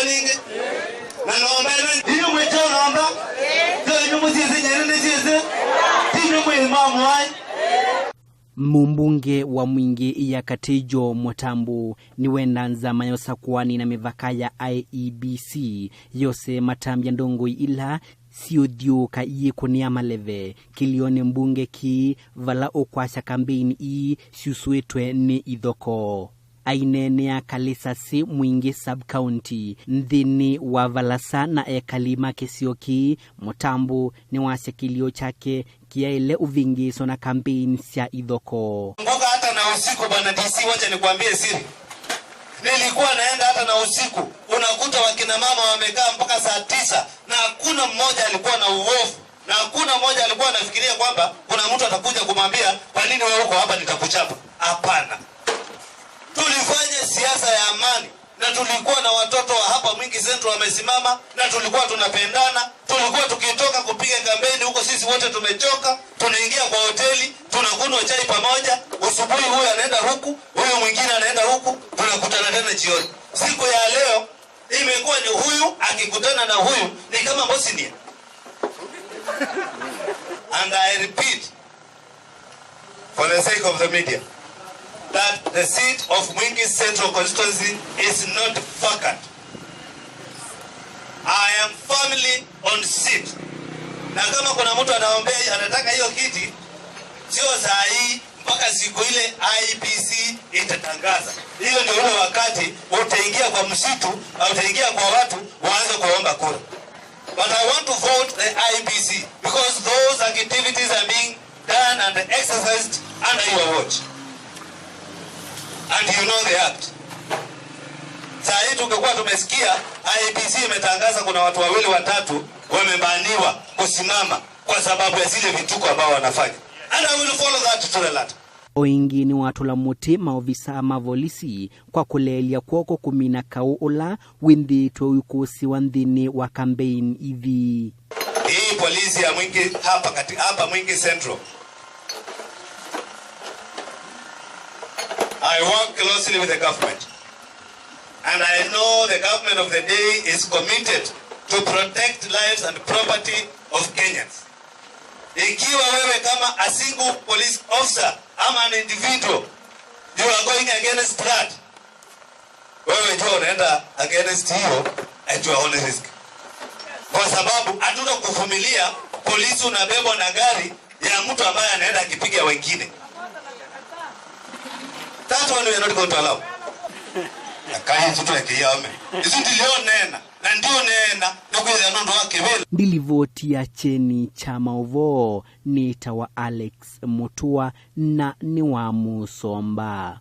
ningi na nomba iyo mwecho nomba Mumbunge wa Mwingi ya Katijo Mutambu niwenda nzama yosakuani na mivaka ya IEBC yose matambya ndongo ila siodioka iye kunia maleve kilione mbunge ki vala okwasha kampeni i siusuetwe ni ithoko ainene ya kalisa si Mwingi sub county nthini wa valasa na ekalima kisioki Mutambu ni wasya kilio chake kiaile uvingiso na kampeni sya ithoko. Mboka hata na usiku bwana DC, wacha nikwambie siri. Nilikuwa naenda hata na usiku, unakuta wakina mama wamekaa mpaka saa 9 na hakuna mmoja alikuwa na uofu na hakuna mmoja alikuwa anafikiria kwamba kuna mtu atakuja kumwambia kwa nini wewe uko hapa nitakuchapa. Hapana. Tulifanya siasa ya amani na tulikuwa na watoto wa hapa Mwingi Central wamesimama na tulikuwa tunapendana. Tulikuwa tukitoka kupiga kampeni huko sisi wote tumechoka, tunaingia kwa hoteli, tunakunywa chai pamoja, usubuhi huyu anaenda huku, huyu mwingine anaenda huku, tunakutana tena jioni. Siku ya leo imekuwa ni huyu akikutana na huyu ni kama Bosnia. And I repeat for the sake of the media that the seat of Mwingi Central constituency is not vacant. I am firmly on seat. Na kama kuna mtu anaombea anataka hiyo kiti, sio saa hii mpaka siku ile IEBC itatangaza. Hiyo ndio ule wakati utaingia kwa msitu au utaingia kwa watu waanze kuomba kura. But I want to vote the IEBC because those activities are being done and exercised under your watch. And you know the act. Saa hii tungekuwa tumesikia IEBC imetangaza kuna watu wawili watatu wamebaniwa kusimama kwa sababu ya zile vituko ambao wanafanya. And I will follow that to the letter. Oingi ni watu la muti maofisa ma volisi kwa kulelia kwoko kumina kau ula windhitwe wikusi wa nthini wa campaign ithi. Hii polisi ya Mwingi hapa kati, hapa Mwingi Central. I work closely with the government. And I know the government of the day is committed to protect lives and property of Kenyans. Ikiwa wewe kama a single police officer ama an individual, you are going against that. Wewe jua unaenda against hiyo at your own risk. Kwa sababu hatutakuvumilia polisi unabebwa na gari ya mtu ambaye anaenda akipiga wengine. That one we are not going to allow. Akaye mtu akiyame. Isu ndio nena na ndio nena ndio nondo wake vile. Ndilivoti ya cheni cha maovo ni tawa Alex Mutua na ni wa Musomba.